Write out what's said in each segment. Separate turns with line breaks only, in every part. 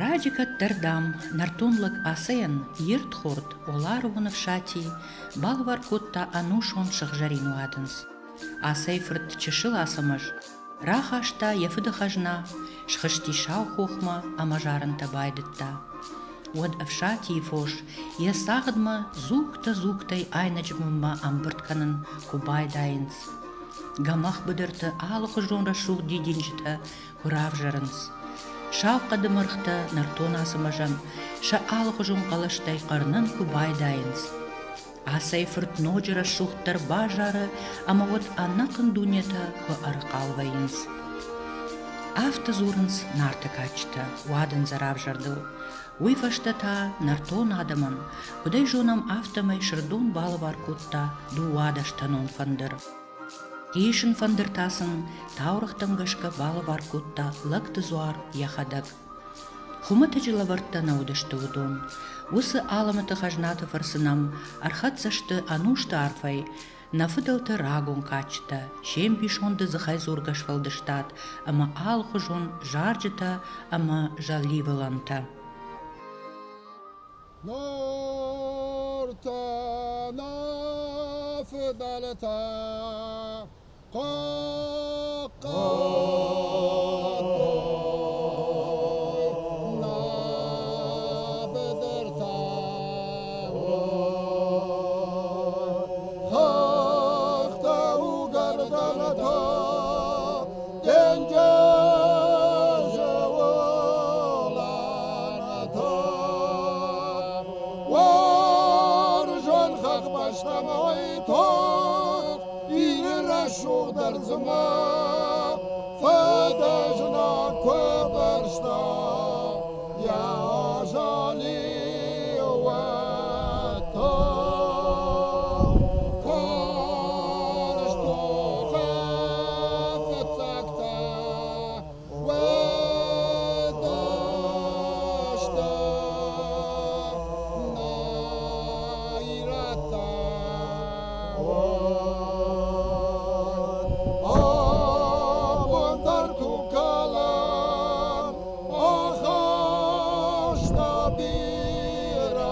Раджы кӕддӕр, дам, нӕртон лӕг Ацӕйӕн йе рдхорд Оларовы Ӕфсати балвар кодта ӕнусон сыгъзӕрин уадындз. Ацӕйы фырт чысыл Ацӕмӕз рахаста йӕ фыды хӕзна, схызти Сау хохмӕ ӕмӕ зарынтӕ байдыдта. Уӕд Ӕфсатийы фос йӕ цагъдмӕ дзугтӕ-дзугтӕй айнӕджы бынмӕ ӕмбырд кӕнын куы байдайынц. Гӕмӕх быдырты алыхуызон рӕсугъд дидинджытӕ куы равзӕрынц. Сау хъӕды мӕргътӕ нӕртон Ацӕмӕзӕн сӕ алыхуызон хъӕлӕстӕй хъӕрнын куы байдайынц. Ацӕйы фырт ноджы рӕсугъддӕр базары ӕмӕ уӕд ӕнӕхъӕн дунетӕ куы ӕрыхъал вӕййынц. Афтӕ дзурынц Нарты кадджытӕ уадындзы равзӕрдыл. Уый фӕстӕ та нӕртон адӕмӕн, куыд ӕй зонӕм, афтӕмӕй Сырдон балӕвар кодта дыууадӕстӕнон фӕндыр. Исын фӕндыр та сын таурӕгътӕм гӕсгӕ балӕвар кодта Лӕгты дзуар йӕхӕдӕг. Хуымӕтӕджы лӕвӕрттӕ нӕ уыдысты уыдон. Уыцы алӕмӕты хӕзнаты фӕрцы нӕм ӕрхӕццӕ сты ӕнусты арфӕй нӕ фыдӕлты рагон кадджытӕ, се мбисонды дзыхӕйдзургӕ сфӕлдыстад ӕмӕ алыхуызон зарджытӕ ӕмӕ зӕливылӕнтӕ.
Нартӕ, нӕ фыдӕлтӕ, хъахъхъӕдтой нӕ быдыртӕ. Хӕхтӕ, угӕрдӕнтӕ, денджызы уылӕнтӕ. Уарзон хӕхбӕстӕм уайтагъд Иры рӕсугъд ӕрдзмӕ фыдызнаг куы бырста, йӕ азали уӕд та карз тохы фыццӕгтӕ уыдысты нӕ ирӕттӕ. Абон дӕр тугкалӕн ахаста бирӕты.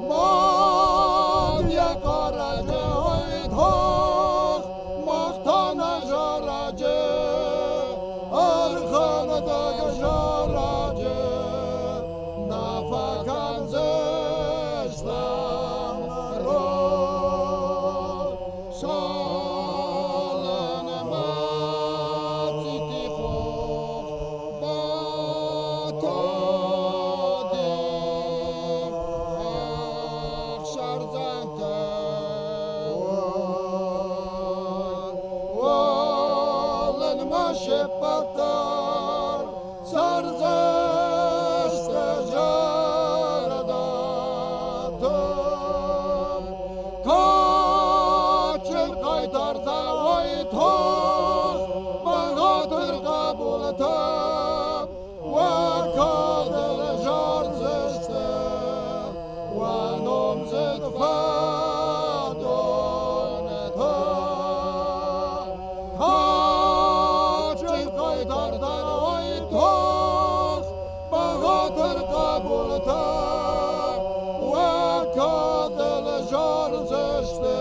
Мад йӕ хъарӕджы уайтагъд мах та нӕ зарӕджы ӕрхӕндӕг зарӕджы нӕ фӕкӕндзыстӕм рох. Цалынмӕ цъити хох батади, ӕхсӕрдзӕнтӕ Уалынмӕ се ппӕт дӕр цӕрдзысты зӕрдӕты. Кадджын хъайтартӕ уайтагъд бӕгъатыр хъӕбултӕ уӕ кадыл зардзысты, уӕ номдзыд фӕдонтӕ. Кадджын хъайтартӕ уайтагъд бӕгъатыр хъӕбултӕ уӕ кадыл зардзысты,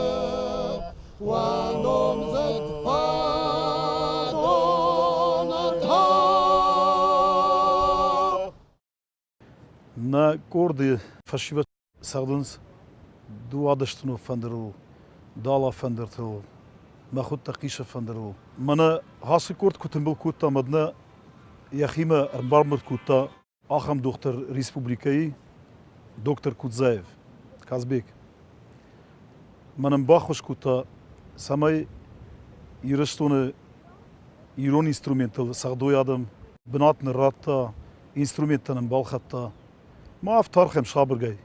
уӕ номдзыд фӕдонтӕ.
Нӕ къорды фӕсивӕд цӕгъдынц дыууадӕстӕнон фӕндырыл, дала фӕндыртыл, мӕхуыдтӕ хъисы фӕндырыл. Мӕнӕ ацы къорд куы тымбыл кодта, ӕмӕ нӕ йӕхимӕ ӕрбамбырд кодта ахӕм дохтыр республикӕйы, доктор Кудзаев, Казбек. Мӕнӕн баххуыс кодта, цӕмӕй Ирыстоны ирон инструментыл цӕгъдой адӕм, бынат нын радта, инструменттӕ нын балхӕдта. Ма афтӕ архайӕм сабыргай.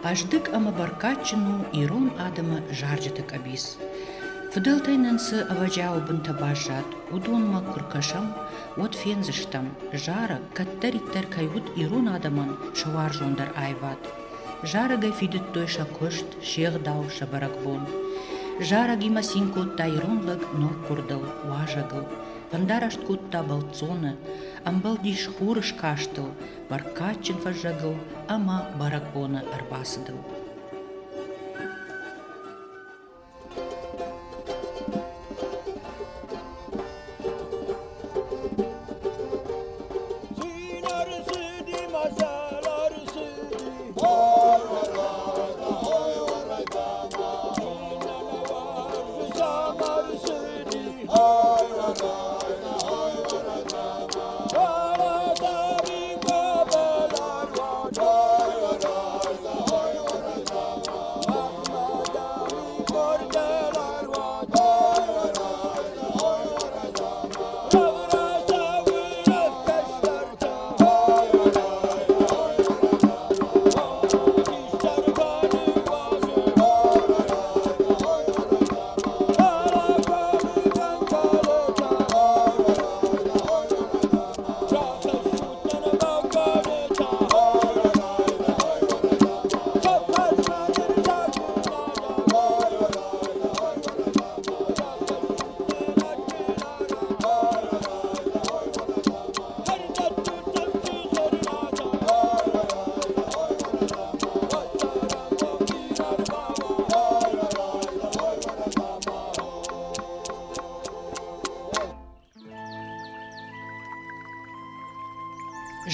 Хъӕздыг ӕмӕ бӕркадджын у ирон адӕмы зарджыты къӕбиц. Фыдӕлтӕй нын цы ӕвӕджиауы бынтӕ баззад, уыдонмӕ куы ркӕсӕм, уӕд фендзыстӕм, зарӕг кӕддӕриддӕр кӕй уыд ирон адӕмӕн сӕ уарзондӕр аивад. Зарӕгӕй фидыдтой сӕ куыст, се гъдау, сӕ бӕрӕгбон. Зарӕгимӕ цин кодта ирон лӕг ноггуырдыл, уазӕгыл, фӕндараст кодта бӕлццоны, ӕмбӕлдис хуры скастыл, бӕркадджын фӕззӕгыл ӕмӕ бӕрӕгбоны ӕрбацыдыл.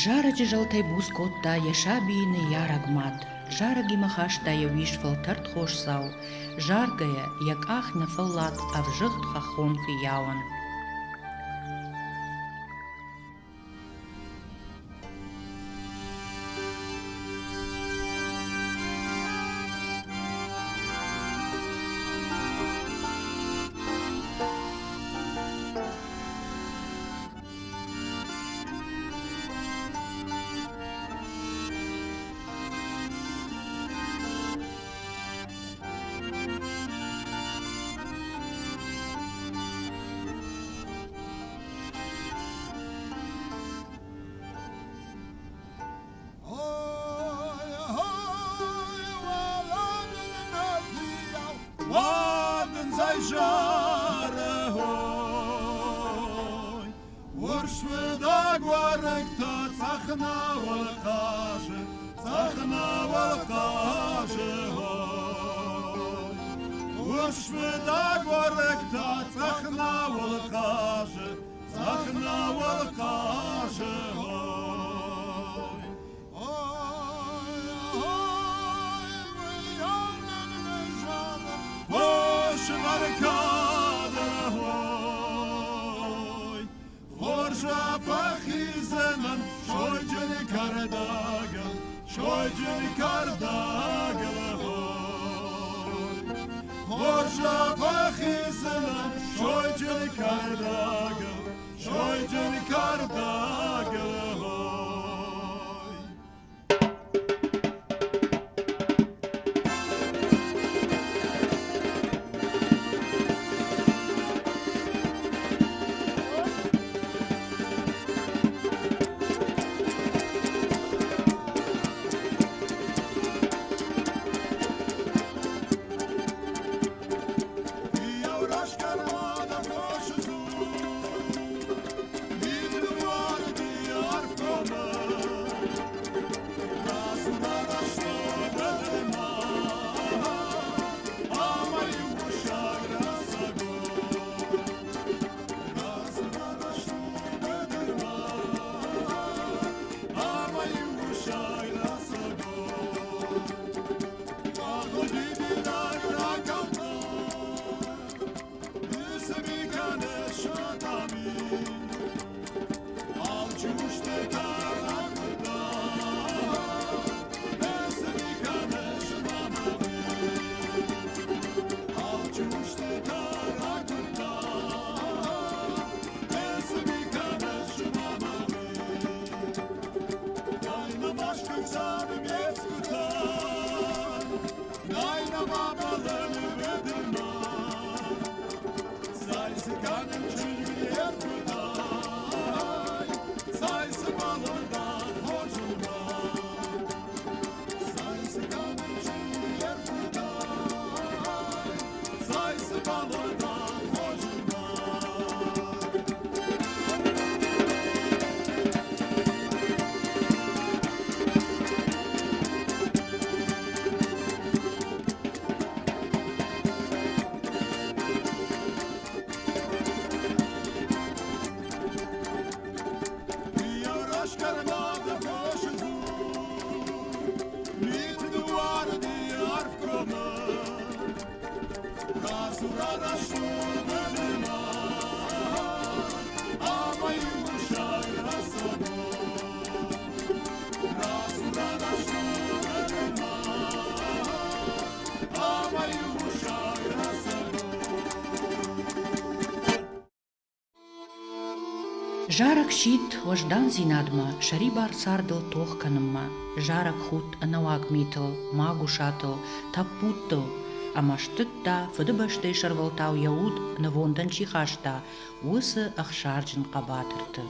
Зарӕджы зӕлтӕй буц кодта йӕ сабийы ныййарӕг мад. Зарӕгимӕ хаста йӕ уис фӕлтӕрд хосдзау, заргӕйӕ йӕ къах нӕ фӕллад ӕвзыгъд хӕххон фыййауӕн.
Урсвӕндаг уӕрыкк цъӕх науыл хъазы, цъӕх науыл хъазы, ой. Урсвӕндаг уӕрыкк цъӕх науыл хъазы, цъӕх науыл хъазы, ой. Ой, ой, Сойджын кӕрдӕгыл, ой. Хорза фӕхизынӕн сойджын кӕрдӕгыл, сойджын кӕрдӕгыл, ой. Сай чызг не рфытӕй, Сай сывӕллон хорз лымӕн. Сай чызг не рфытӕй, Сай сывӕллон хорз лымӕн.
Зарӕг сидт уӕздандзинадмӕ, сӕрибар цардыл тох кӕнынмӕ. Зарӕг худт ӕнӕуаг митыл, магусатыл, тӕппудтыл ӕмӕ стыдта, Фыдыбӕстӕйы сӕрвӕлтау йӕ уд нывондӕн чи хаста, уыцы ӕхсарджын хъӕбатырты.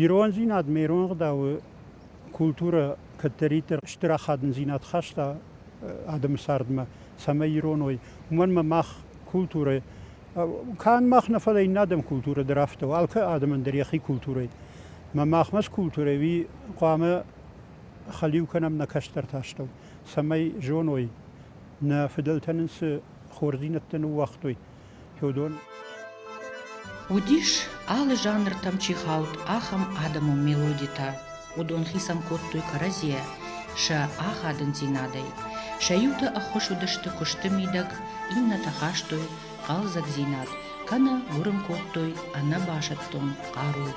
Ирондзинад ме ирон ӕгъдауы культурӕ кӕддӕриддӕр стыр ахадындзинад хаста адӕмы цардмӕ, цӕмӕй ирон уой. Уымӕн ӕмӕ мах культурӕ, канд мах нӕ, фӕлӕ иннӕ адӕм культурӕ дӕр афтӕ у, алкӕ адӕмӕн дӕр йӕхи культурӕ. Мӕ махмӕ культурӕ уый хъуамӕ хӕлиу кӕнӕм нӕ кӕстӕрты астӕу, цӕмӕй зоной, нӕ фыдӕлтӕ нын цы хорздзинӕдтӕ ныууагътой, уыдон.
Уыдис, алы жанртӕм чи хауд, ахӕм адӕмон мелодитӕ. Уыдон хицӕн кодтой кӕрӕдзийӕ сӕ ахадындзинадӕй. Сӕ иутӕ ӕххуыс уыдысты куысты мидӕг, иннӕтӕ хастой хъӕлдзӕгдзинад кӕнӕ гуырын кодтой ӕнӕбасӕттон хъару.